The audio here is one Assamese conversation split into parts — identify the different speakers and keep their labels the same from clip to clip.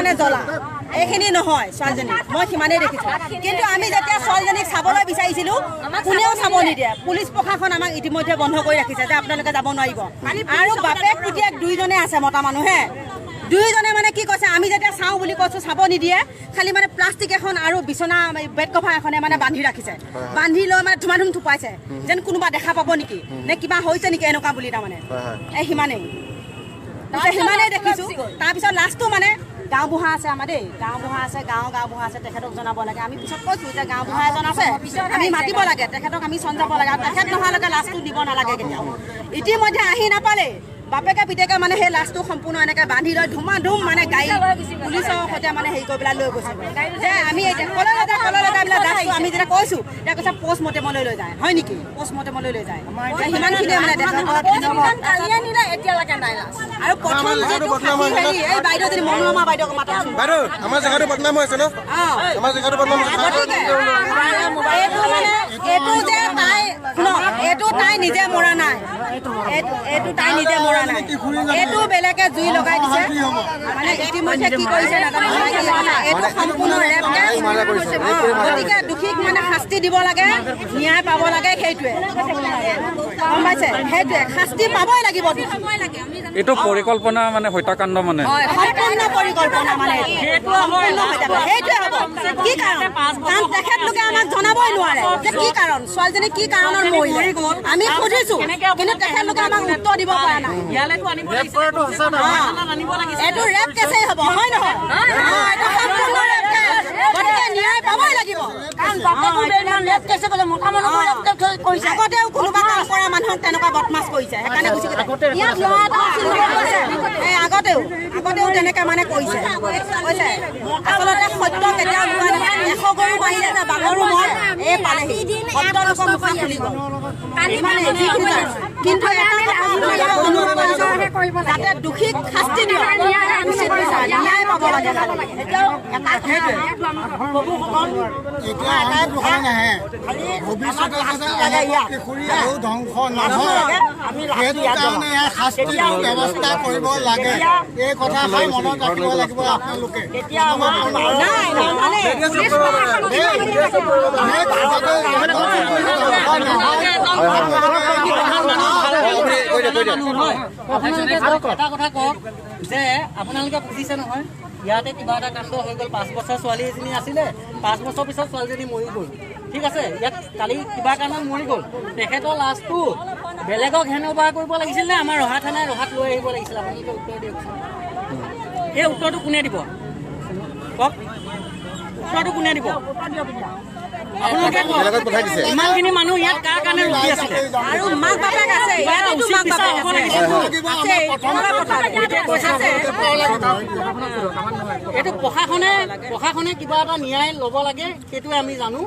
Speaker 1: মানে জ্বলা এইখিনি নহয় ছোৱালীজনী, মই সিমানেই দেখিছোঁ। কিন্তু আমি যেতিয়া ছোৱালীজনীক চাবলৈ বিচাৰিছিলোঁ কোনেও চাব নিদিয়ে। পুলিচ প্ৰশাসন আমাক ইতিমধ্যে বন্ধ কৰি ৰাখিছে যে আপোনালোকে যাব নোৱাৰিব। আৰু বাপেক পুতেক দুইজনে আছে, মতা মানুহে দুয়োজনে মানে কি কৈছে, আমি যেতিয়া চাওঁ বুলি কৈছোঁ চাব নিদিয়ে, খালি মানে প্লাষ্টিক এখন আৰু বিচনা বেড কভাৰ এখনে মানে বান্ধি ৰাখিছে, বান্ধি লৈ মানে ধুমাধুম থুপাইছে যেন কোনোবা দেখা পাব নেকি নে কিবা হৈছে নেকি এনেকুৱা বুলি। তাৰমানে এই সিমানেই, সিমানেই দেখিছোঁ। তাৰপিছত লাষ্টটো মানে গাঁওবুঢ়া আছে আমাৰ দেই, গাঁওবুঢ়া আছে, গাঁওবুঢ়া আছে, তেখেতক জনাব লাগে। আমি পিছত কৈছোঁ যে গাঁওবুঢ়া এজন আছে, আমি মাতিব লাগে তেখেতক, আমি চঞ্জাব লাগে। আৰু তেখেত নোহোৱালৈকে লাষ্টটো দিব নালাগে কেতিয়াও। ইতিমধ্যে আহি নাপালেই বাপেকে পিতেকে মানে সেই লাষ্টটো সম্পূৰ্ণ এনেকৈ বান্ধি লৈ ধুমাধুম মানে গাড়ী পুলিচৰ সৈতে মানে হেৰি কৰি পেলাই লৈ গৈছে। যে আমি এতিয়া কলৈ লৈ যায়, কলৈ লৈ যায় বোলে লাষ্টটো আমি যেতিয়া কৈছোঁ তেতিয়া কৈছে পষ্টমৰ্টেমলৈ লৈ যায়। হয় নেকি? পষ্টমৰ্টেমলৈ লৈ যায়। সিমানখিনিয়ে মানে দেখা। আৰু প্ৰথম যিটো হেৰি এই বাইদেউজনী মনোৰমা বাইদেউক মাতকচোন।
Speaker 2: বাইদেউ আমাৰ জেগাটো বদনাম হৈছে ন? আমাৰ জেগাটো বদনাম হৈছে।
Speaker 1: গতিকে এইটো মানে এইটো যে তাই শুনক, এইটো তাই নিজে মৰা নাই, এইটো তাই নিজে মৰা নাই, এইটো বেলেগে জুই লগাই দিছে। মানে ইতিমধ্যে কি কৰিছে নাজানো, এইটো সম্পূৰ্ণ ৰেপ কেছ। গতিকে দোষীক মানে শাস্তি দিব লাগে, ন্যায় পাব লাগে, সেইটোৱে গম পাইছে, সেইটোৱে শাস্তি পাবই লাগিব।
Speaker 3: এইটো পৰিকল্পনা মানে হত্যাকাণ্ড মানে
Speaker 1: সম্পূৰ্ণ পৰিকল্পনা মানে সেইটোৱে হ'ব। কি কাৰণ? কাৰণ তেখেতলোকে আমাক জনাবই নোৱাৰে যে কি কাৰণ ছোৱালীজনী কি কাৰণত মৰিলে। আমি সুধিছো কিন্তু তেখেতলোকে আমাক উত্তৰ দিব পৰা নাই। এইটো ৰেপ কেছেই হ'ব, হয় নহয়? এইটো সম্পূৰ্ণ ৰেপ কেছ, গতিকে ন্যায় পাবই লাগিব। আগতেও কোনোবা কাম কৰা মানুহক তেনেকুৱা বদমাছ কৰিছে, সেইকাৰণে গুচি গৈছে। ইয়াত ল'ৰা এটা আগতেও আগতেও তেনেকে মানে কৰিছে, কৈছে। আচলতে সত্য কেতিয়াও লুকাই নাথাকে। 100 গৰু মাৰিলে যে বাঘৰো মন এই পালেহি, সত্য লোকৰ মুখা খুলি গ'ল। কিন্তু এটা কথা অনুৰোধ কৰিছোঁ যাতে দোষীক শাস্তি দিয়ক, ন্যায় পাব লাগে।
Speaker 4: ভৱিষ্যতে যাতে কিশোৰী আৰু ধ্বংস নহয় সেইটো কাৰণে ইয়াৰ শাস্তিৰ ব্যৱস্থা কৰিব লাগে। এই কথাষাৰ মনত ৰাখিব লাগিব আপোনালোকে।
Speaker 5: এটা কথা কওক যে আপোনালোকে বুজিছে নহয়, ইয়াতে কিবা এটা কাণ্ড হৈ গ'ল। 5 বছৰ ছোৱালী এজনী আছিলে, 5 বছৰ পিছত ছোৱালীজনী মৰি গ'ল। ঠিক আছে, ইয়াত কালি কিবা কাৰণত মৰি গ'ল। তেখেতৰ লাষ্টটো বেলেগক হেণ্ড অভাৰ কৰিব লাগিছিল নে আমাৰ ৰহা থানাই ৰহাত লৈ আহিব লাগিছিল? আপোনালোকে উত্তৰ দিয়কচোন। এই উত্তৰটো কোনে দিব কওক? উত্তৰটো কোনে দিব? আপোনালোকে ইমানখিনি মানুহ ইয়াত কাৰ কাৰণে ৰখি আছিলে?
Speaker 1: আৰু মাক বাপেক আছে,
Speaker 5: এইটো প্ৰশাসনে কিবা এটা ন্যায় ল'ব লাগে, সেইটোৱে আমি জানো।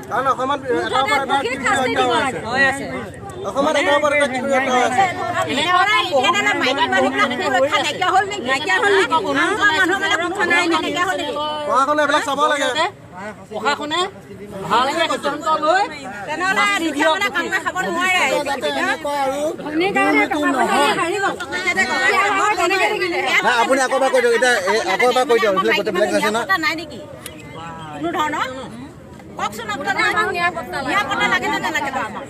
Speaker 5: প্ৰশাসনে ভালকে সিদ্ধান্ত লৈ
Speaker 2: আপুনি আকৌ এবাৰ কৈ দিয়ক, এতিয়া আকৌ এবাৰ কৈ দিয়ক। গোটেই বেলেগ আছে
Speaker 1: নাই নেকি কোনো ধৰণৰ? কওকচোন আপোনালোকে, নিৰাপত্তা লাগে নে নালাগে বাৰু আমাক?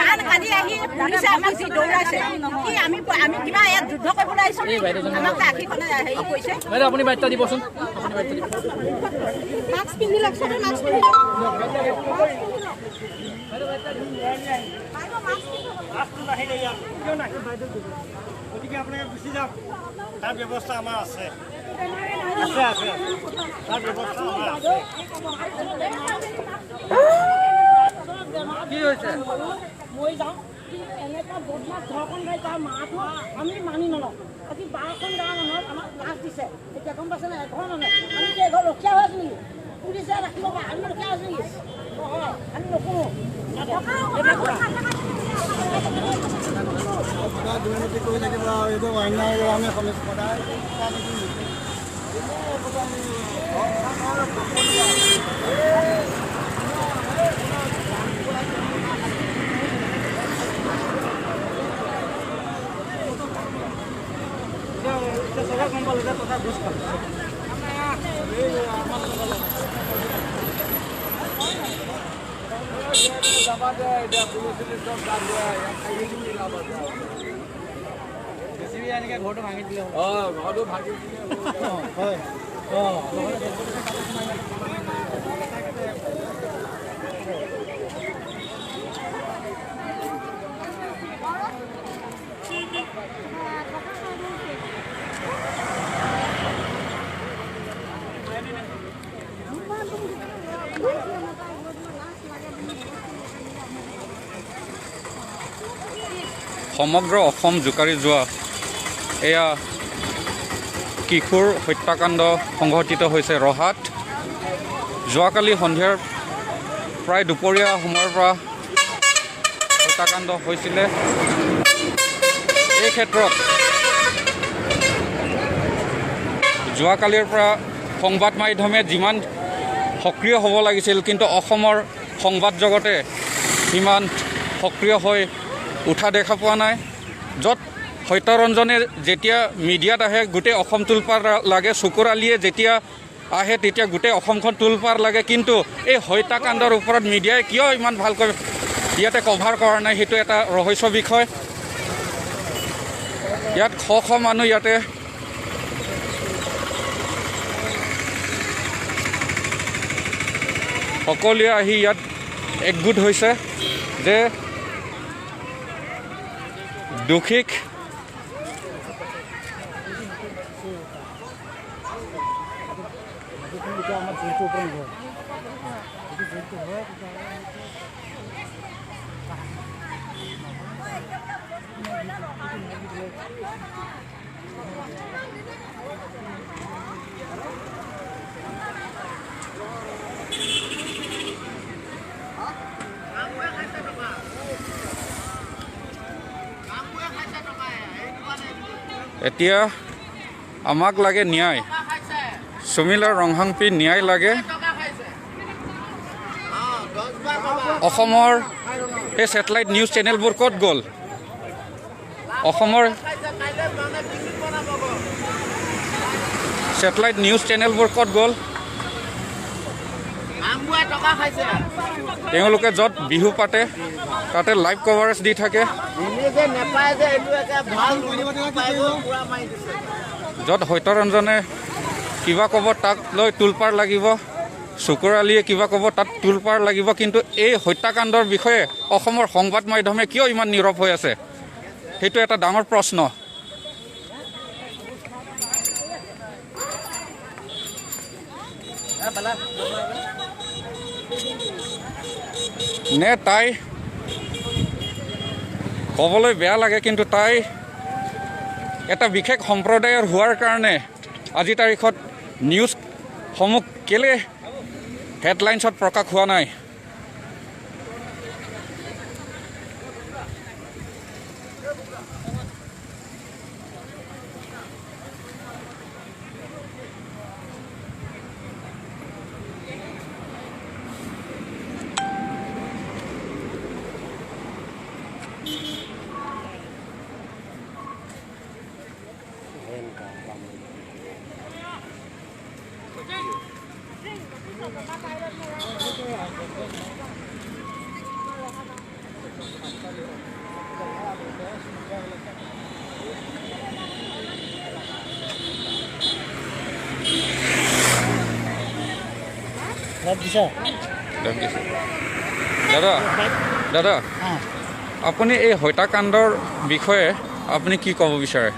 Speaker 1: কাৰণ কালি আহি পুলিচে আমাক যি দৌৰাইছে, কি আমি কিবা ইয়াত যুদ্ধ কৰিবলৈ আহিছোঁ? আমাক আশীখনে হেৰি কৰিছে।
Speaker 3: আপুনি বাৰ্তা দিবচোন।
Speaker 1: মাস্ক পিন্ধি লওক, চবে মাস্ক পিন্ধি লওক।
Speaker 6: গতিকে আপোনালোকে গুচি যাওক, তাৰ ব্যৱস্থা আমাৰ আছে, আছে আছে, তাৰ ব্যৱস্থা আমাৰ আছে।
Speaker 5: কি হৈছে?
Speaker 7: মই যাওঁ কিন্তু এনেকুৱা বদমাছ ঘৰখন গাই তাৰ মাটো আমি মানি নলওঁ। আজি 12খন গাঁৱৰ মানুহক আমাক লাজ দিছে। এতিয়া গম পাইছে নাই? এঘৰ মানুহে আমি কি এঘৰ ৰখীয়া হৈ আছো নেকি? পুলিচে ৰাখিব পাৰে, আমি ৰখীয়া আছো নেকি? নহয়, আমি নকৰোঁ।
Speaker 4: দুৰ্নীতি কৰি থাকিব আৰু এইটো অন্যায় আমি সদায়
Speaker 6: চবে গম পালোঁ যে তথা ঘোষ খালোঁ।
Speaker 3: সমগ্ৰ অসম জোকাৰি যোৱা এয়া কিশোৰ হত্যাকাণ্ড সংঘটিত হৈছে ৰহাত। যোৱাকালি সন্ধিয়াৰ প্ৰায় দুপৰীয়া সময়ৰ পৰা হত্যাকাণ্ড হৈছিলে। এই ক্ষেত্ৰত যোৱাকালিৰ পৰা সংবাদ মাধ্যমে যিমান সক্ৰিয় হ'ব লাগিছিল, কিন্তু অসমৰ সংবাদ জগতে সিমান সক্ৰিয় হৈ উঠা দেখা পোৱা নাই। য'ত সত্যৰঞ্জনে যেতিয়া মিডিয়াত আহে গোটেই অসম তোলপাৰ লাগে, চকুৰ আলিয়ে যেতিয়া আহে তেতিয়া গোটেই অসমখন তোলপাৰ লাগে, কিন্তু এই হত্যাকাণ্ডৰ ওপৰত মিডিয়াই কিয় ইমান ভালকৈ ইয়াতে কভাৰ কৰা নাই সেইটো এটা ৰহস্য বিষয়। ইয়াত শ শ মানুহ ইয়াতে সকলোৱে আহি ইয়াত একগোট হৈছে যে দোষীক এতিয়া আমাক লাগে ন্যায়, সুমিলা ৰংহাংপি ন্যায় লাগে। অসমৰ এই ছেটেলাইট নিউজ চেনেলবোৰ ক'ত গ'ল? অসমৰ ছেটেলাইট নিউজ চেনেলবোৰ ক'ত গ'ল? তেওঁলোকে য'ত বিহু পাতে তাতে লাইভ কভাৰেজ দি থাকে, য'ত সত্যৰঞ্জনে কিবা ক'ব তাক লৈ তোলপাৰ লাগিব, চুকুৰ আলিয়ে কিবা ক'ব তাত তোলপাৰ লাগিব, কিন্তু এই হত্যাকাণ্ডৰ বিষয়ে অসমৰ সংবাদ মাধ্যমে কিয় ইমান নীৰৱ হৈ আছে সেইটো এটা ডাঙৰ প্ৰশ্ন। নে তাই ক'বলৈ বেয়া লাগে, কিন্তু তাই এটা বিশেষ সম্প্ৰদায়ৰ হোৱাৰ কাৰণে আজিৰ তাৰিখত নিউজসমূহ কেলৈ হেডলাইনছত প্ৰকাশ হোৱা নাই? দাদা দাদা, আপুনি এই হত্যাকাণ্ডৰ বিষয়ে আপুনি কি ক'ব বিচাৰে?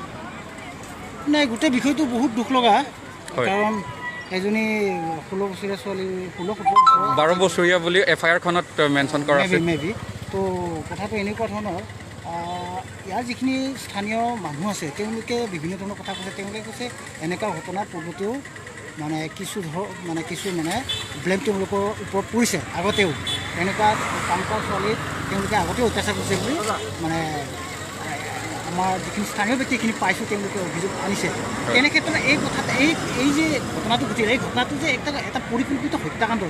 Speaker 4: নাই, গোটেই বিষয়টো বহুত দুখ লগা, কাৰণ এজনী 16 বছৰীয়া ছোৱালী, 16
Speaker 3: 12 বছৰীয়া বুলি এফ আই আৰখনত মেনশ্যন কৰা আছে
Speaker 4: মে বি। তো কথাটো এনেকুৱা ধৰণৰ, ইয়াৰ যিখিনি স্থানীয় মানুহ আছে তেওঁলোকে বিভিন্ন ধৰণৰ কথা কৈছে। তেওঁলোকে কৈছে এনেকুৱা ঘটনা পূৰ্বতেও মানে কিছু মানে কিছু মানে ব্লেম তেওঁলোকৰ ওপৰত পৰিছে, আগতেও এনেকুৱা কাম কৰা ছোৱালীক তেওঁলোকে আগতেও অত্যাচাৰ কৰিছে বুলি মানে আমাৰ যিখিনি স্থানীয় ব্যক্তিখিনি পাইছোঁ তেওঁলোকে অভিযোগ আনিছে। তেনে ক্ষেত্ৰত এই কথাত এই যে ঘটনাটো ঘটিল, এই ঘটনাটো যে এটা পৰিকল্পিত হত্যাকাণ্ড,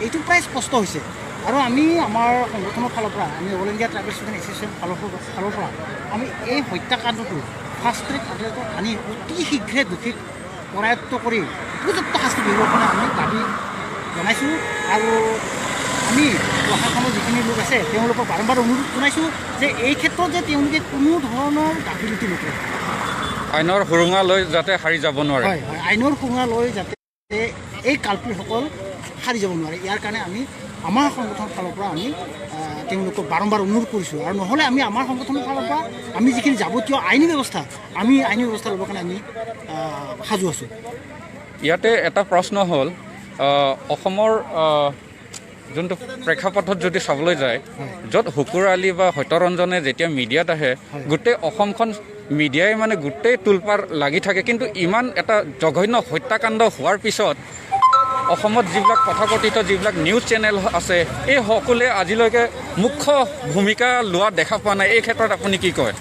Speaker 4: এইটো প্ৰায় স্পষ্ট হৈছে। আৰু আমি আমাৰ সংগঠনৰ ফালৰ পৰা, আমি all India tribal student association ফালৰ পৰা আমি এই হত্যাকাণ্ডটো ফাষ্ট ট্ৰেক আদালতত আনি অতি শীঘ্ৰে দোষীক কৰায়ত্ব কৰি উপযুক্ত শাস্তি বিহিবৰ কাৰণে আমি দাবী জনাইছোঁ। আৰু আমি প্ৰশাসনৰ যিখিনি লোক আছে তেওঁলোকক বাৰম্বাৰ অনুৰোধ জনাইছোঁ যে এই ক্ষেত্ৰত যে তেওঁলোকে কোনো ধৰণৰ গাফিলতি নকৰে,
Speaker 3: আইনৰ সুৰুঙা লৈ যাতে সাৰি যাব নোৱাৰে।
Speaker 4: হয় হয়, আইনৰ সুৰুঙা লৈ যাতে এই কালপ্ৰিটসকল সাৰি যাব নোৱাৰে, ইয়াৰ কাৰণে আমি আমাৰ সংগঠনৰ ফালৰ পৰা আমি তেওঁলোকক বাৰম্বাৰ অনুৰোধ কৰিছোঁ। আৰু নহ'লে আমি আমাৰ সংগঠনৰ ফালৰ পৰা আমি যিখিনি যাৱতীয় আইনী ব্যৱস্থা, আমি আইনী ব্যৱস্থা ল'বৰ কাৰণে আমি সাজু আছোঁ।
Speaker 3: ইয়াতে এটা প্ৰশ্ন হ'ল, অসমৰ যোনটো প্ৰেক্ষাপটত যদি চাবলৈ যায়, য'ত শুকুৰ আলী বা সত্যৰঞ্জনে যেতিয়া মিডিয়াত আহে, গোটেই অসমখন মিডিয়াই মানে গোটেই তোলপাৰ লাগি থাকে, কিন্তু ইমান এটা জঘন্য হত্যাকাণ্ড হোৱাৰ পিছত অসমত যিবিলাক তথাকথিত যিবিলাক নিউজ চেনেল আছে, এই সকলোৱে আজিলৈকে মুখ্য ভূমিকা লোৱা দেখা পোৱা নাই। এই ক্ষেত্ৰত আপুনি কি কয়?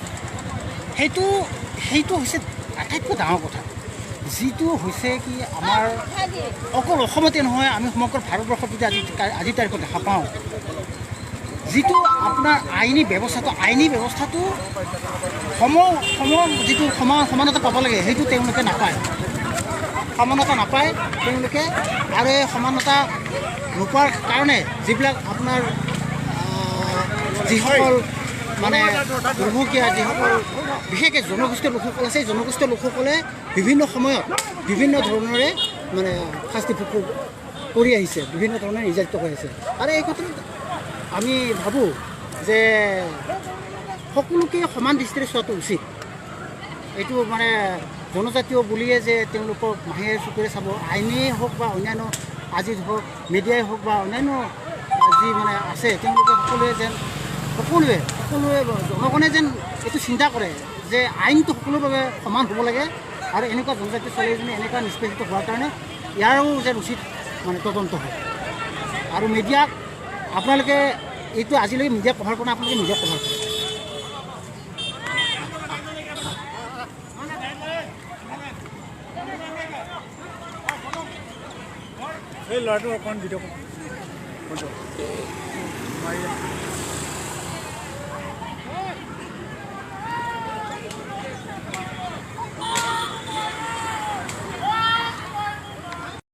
Speaker 4: সেইটো হৈছে আটাইতকৈ ডাঙৰ কথা, যিটো হৈছে কি আমাৰ অকল অসমতে নহয়, আমি সমগ্ৰ ভাৰতবৰ্ষত যদি আজিৰ তাৰিখত দেখা পাওঁ, যিটো আপোনাৰ আইনী ব্যৱস্থাটো সম যিটো সমানতা পাব লাগে, সেইটো তেওঁলোকে নাপায়, সমানতা নাপায় তেওঁলোকে। আৰু এই সমানতা নোপোৱাৰ কাৰণে যিবিলাক আপোনাৰ যিসকল মানে দুৰ্ভগীয়া, যিসকল বিশেষকৈ জনগোষ্ঠীয় লোকসকল আছে, জনগোষ্ঠীয় লোকসকলে বিভিন্ন সময়ত বিভিন্ন ধৰণেৰে মানে শাস্তি ভোগ কৰি আহিছে, বিভিন্ন ধৰণে নিৰ্যাতিত হৈ আছে। আৰু এই ক্ষেত্ৰত আমি ভাবোঁ যে সকলোকে সমান দৃষ্টিৰে চোৱাটো উচিত। এইটো মানে জনজাতীয় বুলিয়ে যে তেওঁলোকক মাহীয়ে চকুৰে চাব, আইনেই হওক বা অন্যান্য আজি ধৰক মিডিয়াই হওক বা অন্যান্য যি মানে আছে, তেওঁলোকে সকলোৱে যেন সকলোৱে জনগণে যেন এইটো চিন্তা কৰে যে আইনটো সকলোৰে বাবে সমান হ'ব লাগে, আৰু এনেকুৱা জনজাতীয় ছোৱালী এজনী এনেকুৱা নিষ্পেষিত হোৱাৰ কাৰণে ইয়াৰো যেন উচিত মানে তদন্ত হয়। আৰু মিডিয়াক আপোনালোকে এইটো আজিলৈকে মিডিয়া কভাৰ কৰা, আপোনালোকে মিডিয়া কভাৰ কৰে।
Speaker 6: এই ল'ৰাটো অকণ ভিডিঅ'